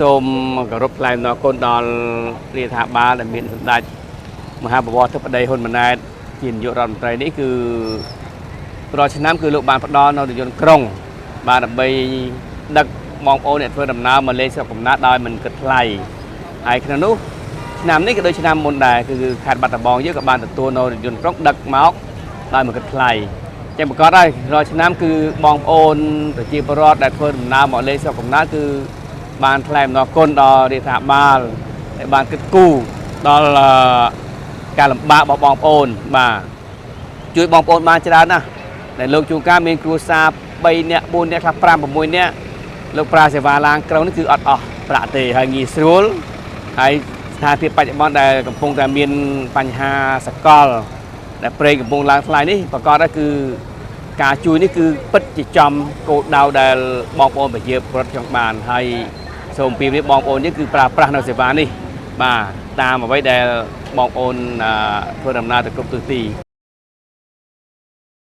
សូមគោរពថ្លែងអំណរគុណដល់រាជរដ្ឋាភិបាលដែលមានសម្ដេចមហាបវរធិបតីហ៊ុនម៉ាណែតជានាយករដ្ឋមន្ត្រីនេះគឺរាល់ឆ្នាំគឺលោកបានផ្ដល់នូវរថយន្តក្រុង បាទដើម្បីដឹកបងប្អូនអ្នកធ្វើដំណើរមកលេងស្រុកកំណើតដោយមិនគិតថ្លៃហើយក្នុងនោះឆ្នាំនេះក៏ដូចឆ្នាំមុនដែរគឺខេត្តបាត់ដំបងយើងក៏បានទទួលនូវរថយន្តក្រុងដឹកមកដោយមិនគិតថ្លៃចឹងប្រកាសហើយរាល់ឆ្នាំគឺបងប្អូនប្រជាពលរដ្ឋដែលធ្វើដំណើរមកលេងស្រុកកំណើតគឺបានថ្លែងអំណរគុណដល់រាជរដ្ឋាភិបាលដែលបានគិតគូរដល់អឺការលំបាករបស់បងប្អូនបាទជួយបងប្អូនបានច្រើនណាស់ដែលលោកជួនកាលមានគ្រួសារ3នាក់4នាក់ខ្លះ5 6នាក់លោកប្រើសេវាឡានក្រុងនេះគឺអត់អស់ប្រាក់ទេហើយងាយស្រួលហើយស្ថានភាពបច្ចុប្បន្នដែលកំពុងតែមានបញ្ហាសកល ដែលប្រេងកំពុងឡើងថ្លៃនេះប្រកាសថាគឺការជួយនេះគឺពិតជាចំគោលដៅដែលបងប្អូនប្រជាពលរដ្ឋចង់បានហើយសូមអំពាវនាវបងប្អូនយើងគឺប្រើប្រាស់នៅសេវានេះបាទតាមអ្វីដែលបងប្អូនអឺធ្វើដំណើរទៅគ្រប់ទិសទី។